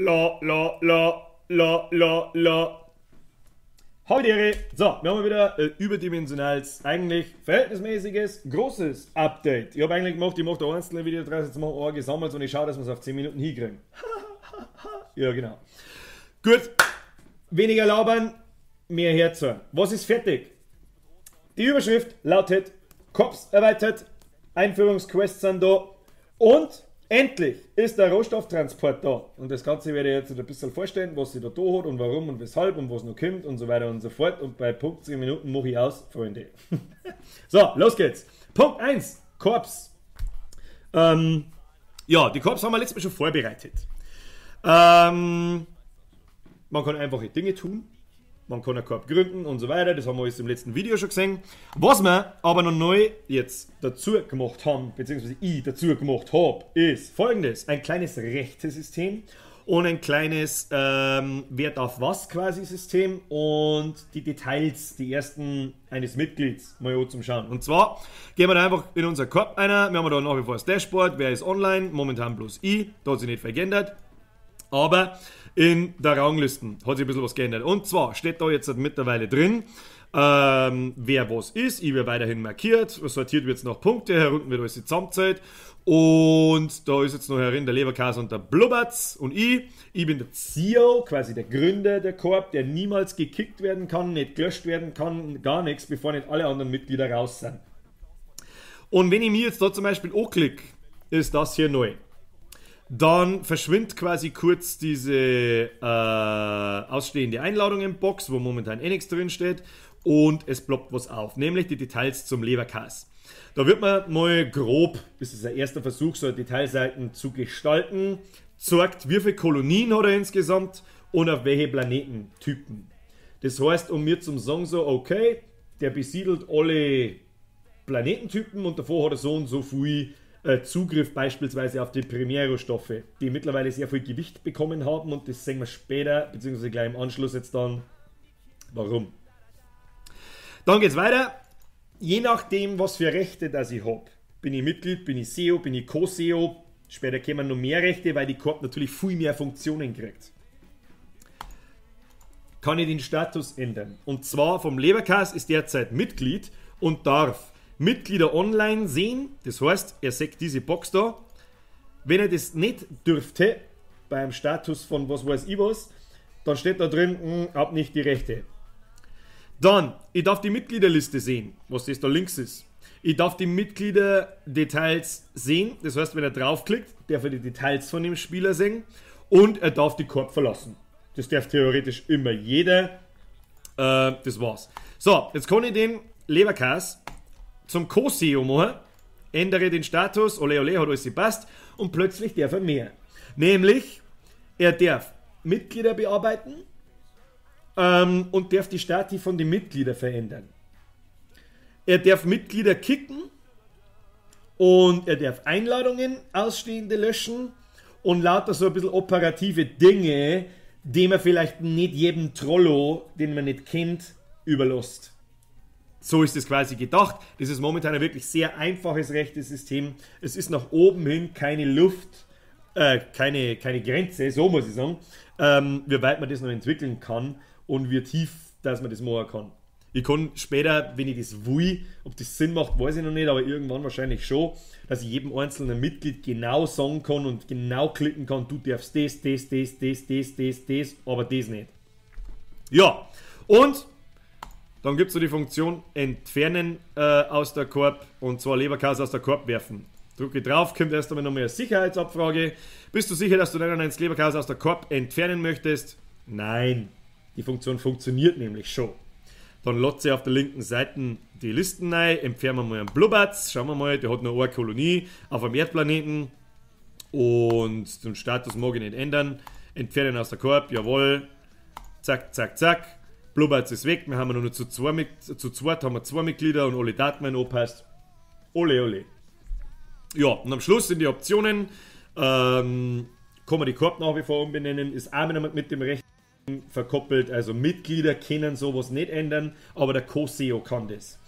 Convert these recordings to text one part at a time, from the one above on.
La, la, la, la, la, la. Habe die Ehre. So, wir haben wieder überdimensionales, eigentlich verhältnismäßiges, großes Update. Ich habe eigentlich gemacht, ich mache da einzelne Video draus, jetzt machen wir ein gesammelt und ich schaue, dass wir es auf 10 Minuten hinkriegen. Ja, genau. Gut, weniger labern, mehr herzu. Was ist fertig? Die Überschrift lautet: Korps erweitert, Einführungsquests sind da und endlich ist der Rohstofftransport da. Und das Ganze werde ich jetzt ein bisschen vorstellen, was sie da da hat und warum und weshalb und was noch kommt und so weiter und so fort. Und bei Punkt 10 Minuten mache ich aus, Freunde. So, los geht's. Punkt 1, Korps. Ja, die Korps haben wir letztes Mal schon vorbereitet. Man kann einfache Dinge tun. Man kann einen Korb gründen und so weiter, das haben wir alles im letzten Video schon gesehen. Was wir aber noch neu jetzt dazu gemacht haben, beziehungsweise ich dazu gemacht habe, ist folgendes: Ein kleines Rechtesystem und ein kleines Wer darf was quasi System und die Details, die ersten eines Mitglieds mal zum Schauen. Und zwar gehen wir da einfach in unser Korb einer, wir haben da nach wie vor das Dashboard, wer ist online, momentan bloß ich, da hat sich nicht viel geändert. Aber in der Ranglisten hat sich ein bisschen was geändert. Und zwar steht da jetzt mittlerweile drin, wer was ist. Ich werde weiterhin markiert. Sortiert wird es nach Punkte. Herunten wird alles zusammengezählt. Und da ist jetzt noch herin der Leberkas und der Blubbertz und ich. Ich bin der CEO, quasi der Gründer der Korb, der niemals gekickt werden kann, nicht gelöscht werden kann, gar nichts, bevor nicht alle anderen Mitglieder raus sind. Und wenn ich mir jetzt da zum Beispiel anklicke, ist das hier neu. Dann verschwindet quasi kurz diese ausstehende Einladung im Box, wo momentan eh nichts drin steht, und es ploppt was auf, nämlich die Details zum Leberkas. Da wird man mal grob, das ist ein erster Versuch, so Detailseiten zu gestalten, zeigt, wie viele Kolonien hat er insgesamt und auf welche Planetentypen. Das heißt, um mir zum sagen so, okay, der besiedelt alle Planetentypen und davor hat er so und so viel Zugriff beispielsweise auf die Primärrohstoffe, die mittlerweile sehr viel Gewicht bekommen haben, und das sehen wir später, beziehungsweise gleich im Anschluss jetzt dann, warum. Dann geht's weiter. Je nachdem, was für Rechte das ich hab. Bin ich Mitglied, bin ich SEO, bin ich Co-SEO, später kämen noch mehr Rechte, weil die Korb natürlich viel mehr Funktionen kriegt. Kann ich den Status ändern. Und zwar vom Leberkas ist derzeit Mitglied und darf Mitglieder online sehen, das heißt, er sieht diese Box da. Wenn er das nicht dürfte, beim Status von was weiß ich was, dann steht da drin, hab nicht die Rechte. Dann, ich darf die Mitgliederliste sehen, was das da links ist. Ich darf die Mitgliederdetails sehen, das heißt, wenn er draufklickt, darf er die Details von dem Spieler sehen und er darf die Korb verlassen. Das darf theoretisch immer jeder. Das war's. So, jetzt kann ich den Leberkas zum Co-SEO machen, ändere den Status, ole ole, hat alles gepasst, und plötzlich darf er mehr. Nämlich, er darf Mitglieder bearbeiten und darf die Stati von den Mitgliedern verändern. Er darf Mitglieder kicken und er darf Einladungen, ausstehende löschen und lauter so ein bisschen operative Dinge, die man vielleicht nicht jedem Trollo, den man nicht kennt, überlässt. So ist es quasi gedacht. Das ist momentan ein wirklich sehr einfaches Rechtesystem. Es ist nach oben hin keine Luft, keine Grenze, so muss ich sagen, wie weit man das noch entwickeln kann und wie tief, dass man das machen kann. Ich kann später, wenn ich das will, ob das Sinn macht, weiß ich noch nicht, aber irgendwann wahrscheinlich schon, dass ich jedem einzelnen Mitglied genau sagen kann und genau klicken kann, du darfst das, das, das, das, das, das, das, aber das nicht. Ja, und dann gibt es so die Funktion Entfernen aus der Korb, und zwar Leberkas aus der Korb werfen. Drücke drauf, kommt erst einmal nochmal eine Sicherheitsabfrage. Bist du sicher, dass du deinen Leberkas aus der Korb entfernen möchtest? Nein, die Funktion funktioniert nämlich schon. Dann lädt sie auf der linken Seite die Listen rein, entfernen wir mal einen Blubbertz, schauen wir mal, der hat noch eine Kolonie auf einem Erdplaneten und den Status mag ich nicht ändern. Entfernen aus der Korb, jawohl, zack, zack, zack. Blubbertz ist weg, wir haben nur noch zu zweit haben wir zwei Mitglieder und alle Daten anpasst. Ole, ole. Ja, und am Schluss sind die Optionen, kann man die Korb nach wie vor umbenennen, ist auch mit dem Recht verkoppelt, also Mitglieder können sowas nicht ändern, aber der Co-SEO kann das.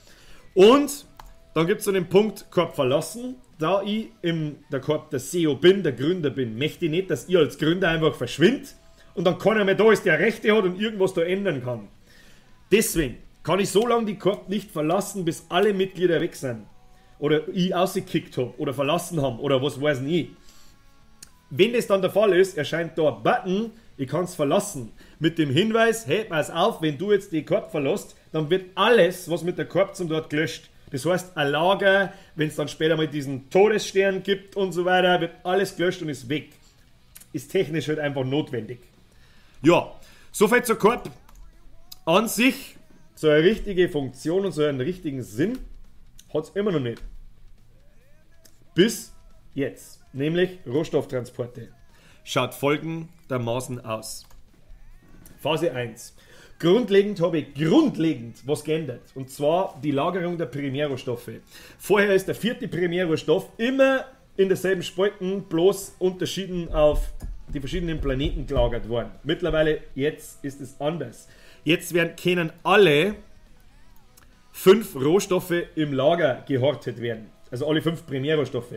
Und dann gibt es so den Punkt Korb verlassen, da ich in der Corp der CEO bin, der Gründer bin, möchte ich nicht, dass ich als Gründer einfach verschwinde und dann keiner mehr da ist, der Rechte hat und irgendwas da ändern kann. Deswegen kann ich so lange die Corp nicht verlassen, bis alle Mitglieder weg sind. Oder ich ausgekickt habe oder verlassen haben oder was weiß ich. Wenn das dann der Fall ist, erscheint da ein Button, ich kann es verlassen. Mit dem Hinweis, hey, pass auf, wenn du jetzt die Corp verlässt, dann wird alles, was mit der Corp zum dort gelöscht. Das heißt, ein Lager, wenn es dann später mal diesen Todesstern gibt und so weiter, wird alles gelöscht und ist weg. Ist technisch halt einfach notwendig. Ja, soweit zur Corp. An sich, so eine richtige Funktion und so einen richtigen Sinn hat es immer noch nicht. Bis jetzt. Nämlich Rohstofftransporte. Schaut folgendermaßen aus. Phase 1. Grundlegend habe ich was geändert. Und zwar die Lagerung der Primärrohstoffe. Vorher ist der vierte Primärrohstoff immer in derselben Spalten, bloß unterschieden auf die verschiedenen Planeten gelagert worden. Mittlerweile, jetzt ist es anders. Jetzt können alle 5 Rohstoffe im Lager gehortet werden. Also alle 5 Primärrohstoffe.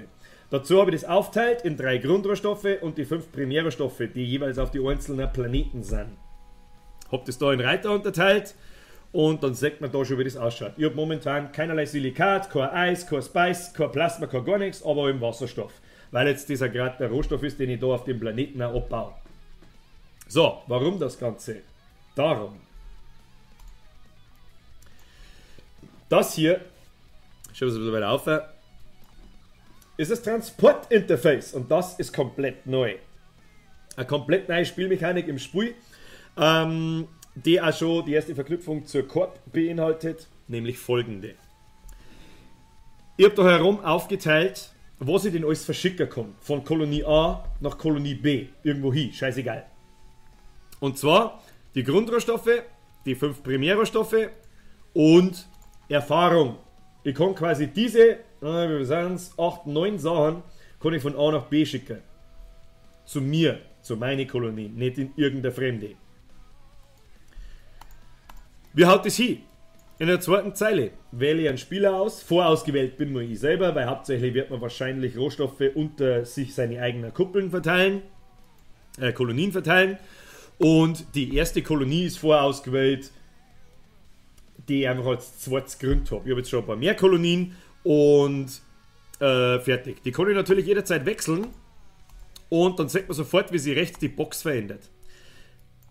Dazu habe ich das aufteilt in 3 Grundrohstoffe und die 5 Primärrohstoffe, die jeweils auf die einzelnen Planeten sind. Hab das da in Reiter unterteilt und dann sieht man da schon, wie das ausschaut. Ich habe momentan keinerlei Silikat, kein Eis, kein Spice, kein Plasma, kein gar nichts, aber eben Wasserstoff. Weil jetzt dieser gerade der Rohstoff ist, den ich da auf dem Planeten auch abbaue. So, warum das Ganze? Darum. Das hier, schauen wir es ein bisschen weiter auf, ist das Transportinterface und das ist komplett neu. Eine komplett neue Spielmechanik im Spiel, die auch schon die erste Verknüpfung zur Corp beinhaltet, nämlich folgende. Ich habe da herum aufgeteilt, was ich denn alles verschicken kann. Von Kolonie A nach Kolonie B. Irgendwo hin, scheißegal. Und zwar die Grundrohstoffe, die 5 Primärrohstoffe und Erfahrung. Ich kann quasi diese, wie sind's, 8, 9 Sachen, kann ich von A nach B schicken. Zu mir, zu meiner Kolonie, nicht in irgendeine Fremde. Wie haut das hin? In der zweiten Zeile wähle ich einen Spieler aus. Vorausgewählt bin nur ich selber, weil hauptsächlich wird man wahrscheinlich Rohstoffe unter sich seine eigenen Kuppeln verteilen, Kolonien verteilen. Und die erste Kolonie ist vorausgewählt, die ich einfach als zweites gegründet habe. Ich habe jetzt schon ein paar mehr Kolonien und fertig. Die kann ich natürlich jederzeit wechseln und dann sieht man sofort, wie sich rechts die Box verändert.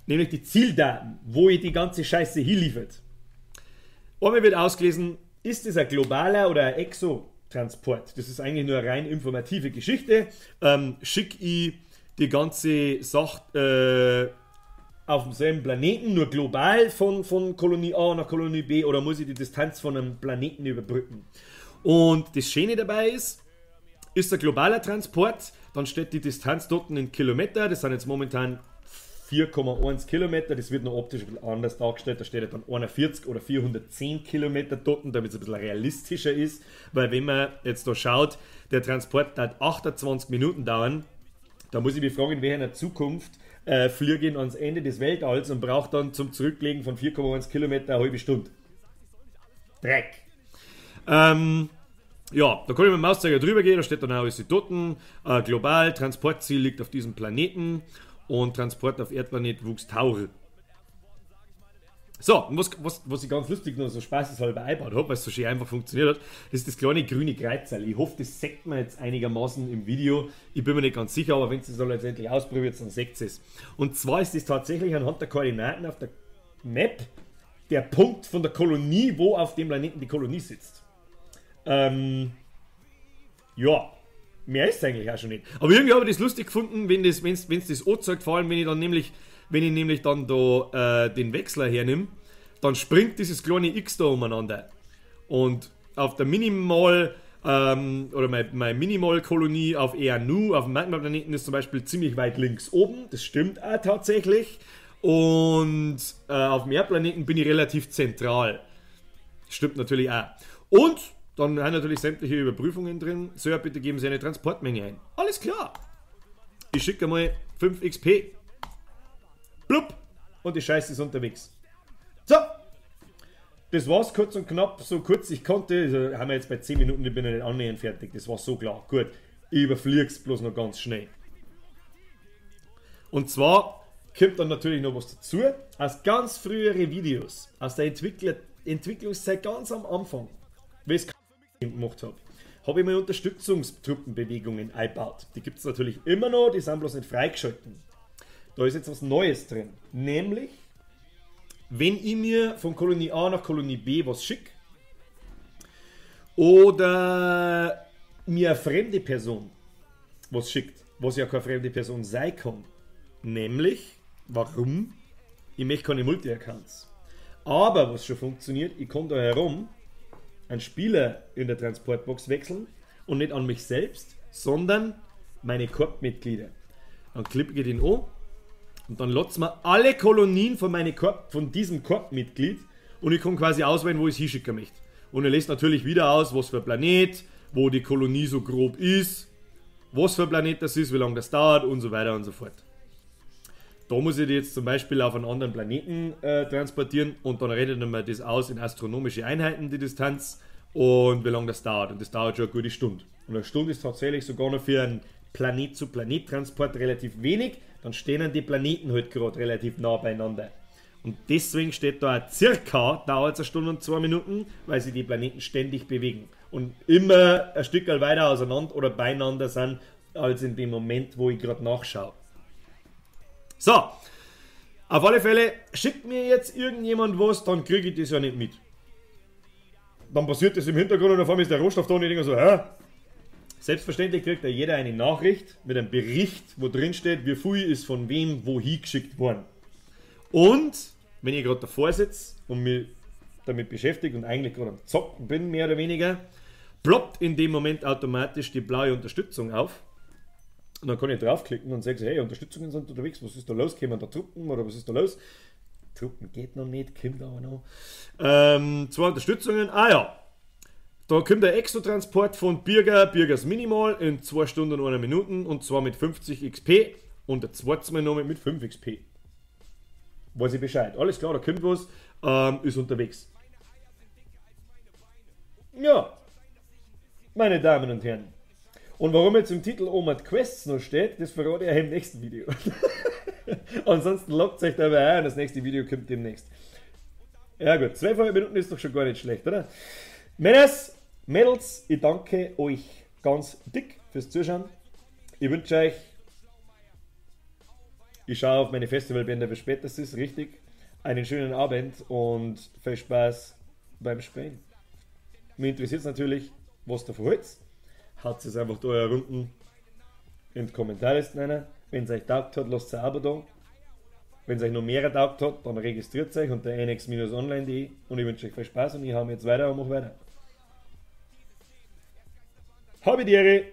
Nämlich die Zieldaten, wo ich die ganze Scheiße hinliefert. Einmal wird ausgelesen, ist das ein globaler oder ein Exotransport? Das ist eigentlich nur eine rein informative Geschichte. Schicke ich die ganze Sache auf demselben Planeten, nur global von Kolonie A nach Kolonie B, oder muss ich die Distanz von einem Planeten überbrücken? Und das Schöne dabei ist, ist der globaler Transport, dann steht die Distanz dort in Kilometer, das sind jetzt momentan 4,1 Kilometer, das wird noch optisch ein bisschen anders dargestellt, da steht ja dann 41 oder 410 Kilometer dort, damit es ein bisschen realistischer ist, weil wenn man jetzt da schaut, der Transport hat 28 Minuten dauern, da muss ich mich fragen, in welcher Zukunft fliege ich ans Ende des Weltalls und brauche dann zum Zurücklegen von 4,1 Kilometer eine halbe Stunde. Dreck. Ja, da kann ich mit dem Mauszeiger drüber gehen, da steht dann auch alles die Toten. Global, Transportziel liegt auf diesem Planeten und Transport auf Erdplanet wuchs Taur. So, und was ich ganz lustig noch so spaßeshalber eingebaut habe, weil es so schön einfach funktioniert hat, das ist das kleine grüne Kreuzerl. Ich hoffe, das sieht man jetzt einigermaßen im Video. Ich bin mir nicht ganz sicher, aber wenn es das dann letztendlich ausprobiert, dann seht es. Und zwar ist das tatsächlich anhand der Koordinaten auf der Map der Punkt von der Kolonie, wo auf dem Planeten die Kolonie sitzt. Ja, mehr ist es eigentlich auch schon nicht. Aber irgendwie habe ich das lustig gefunden, wenn das, wenn's das anzeigt, vor allem wenn ich nämlich dann da den Wechsler hernehme, dann springt dieses kleine X da umeinander. Und auf der Minimal, oder meine Minimal-Kolonie auf Eanu, auf dem Magma-Planeten, ist zum Beispiel ziemlich weit links oben. Das stimmt auch tatsächlich. Und auf dem Erdplaneten bin ich relativ zentral. Stimmt natürlich auch. Und dann haben natürlich sämtliche Überprüfungen drin. Sir, bitte geben Sie eine Transportmenge ein. Alles klar. Ich schicke mal 5 XP. Blub. Und die Scheiße ist unterwegs. So. Das war's kurz und knapp, so kurz ich konnte. Also haben wir jetzt bei 10 Minuten, ich bin ja nicht annähernd fertig. Das war so klar. Gut, ich überflieg's bloß noch ganz schnell. Und zwar kommt dann natürlich noch was dazu. Aus ganz früheren Videos, aus der Entwicklungszeit ganz am Anfang, wie ich es gemacht habe, habe ich mir Unterstützungstruppenbewegungen eingebaut. Die gibt es natürlich immer noch, die sind bloß nicht freigeschalten. Da ist jetzt was Neues drin. Nämlich, wenn ich mir von Kolonie A nach Kolonie B was schicke oder mir eine fremde Person was schickt, was ja keine fremde Person sein kann. Nämlich, warum? Ich möchte keine Multi-Accounts. Aber was schon funktioniert, ich kann da herum einen Spieler in der Transportbox wechseln und nicht an mich selbst, sondern meine Korpmitglieder. Dann klicke ich den an und dann lot's mir alle Kolonien von diesem Korpmitglied und ich kann quasi auswählen, wo ich es hinschicken möchte. Und er lässt natürlich wieder aus, was für ein Planet, wo die Kolonie so grob ist, was für ein Planet das ist, wie lange das dauert und so weiter und so fort. Da muss ich die jetzt zum Beispiel auf einen anderen Planeten transportieren und dann rechnet er mir das aus in astronomische Einheiten, die Distanz und wie lange das dauert. Und das dauert schon eine gute Stunde. Und eine Stunde ist tatsächlich sogar noch für einen Planet-zu-Planet-Transport relativ wenig. Dann stehen dann die Planeten halt gerade relativ nah beieinander. Und deswegen steht da circa, dauert es 1 Stunde und 2 Minuten, weil sich die Planeten ständig bewegen. Und immer ein Stück weiter auseinander oder beieinander sind, als in dem Moment, wo ich gerade nachschaue. So, auf alle Fälle, schickt mir jetzt irgendjemand was, dann kriege ich das ja nicht mit. Dann passiert das im Hintergrund und auf einmal ist der Rohstoff da und ich denke so, hä? Selbstverständlich kriegt ja jeder eine Nachricht mit einem Bericht, wo drin steht, wie viel ist von wem wohin geschickt worden. Und wenn ich gerade davor sitze und mich damit beschäftige und eigentlich gerade am Zocken bin, mehr oder weniger, ploppt in dem Moment automatisch die blaue Unterstützung auf. Und dann kann ich draufklicken und sage so, hey, Unterstützungen sind unterwegs, was ist da los? Kommen da Truppen oder was ist da los? Truppen geht noch nicht, kommt aber noch. 2 Unterstützungen, ah ja. Da kommt der Exotransport von Birger, Birgers Minimal in 2 Stunden und 1 Minute und zwar mit 50 XP und der zweite Mal noch mit 5 XP. Weiß ich Bescheid. Alles klar, da kommt was, ist unterwegs. Ja, meine Damen und Herren. Und warum jetzt im Titel Omad Quests noch steht, das verrate ich euch im nächsten Video. Ansonsten lockt euch dabei ein, das nächste Video kommt demnächst. Ja gut, 12 Minuten ist doch schon gar nicht schlecht, oder? Männers, Mädels, ich danke euch ganz dick fürs Zuschauen. Ich wünsche euch, ich schaue auf meine Festivalbänder, wie spät das ist, richtig, einen schönen Abend und viel Spaß beim Spielen. Mich interessiert es natürlich, was davon hält. Haut es einfach da herunten in die Kommentarlisten rein. Wenn es euch taugt hat, lasst es ein Abo da. Wenn es euch noch mehr taugt hat, dann registriert euch unter nx-online.de und ich wünsche euch viel Spaß und ich hau mir jetzt weiter und mach weiter. Habe die Ehre!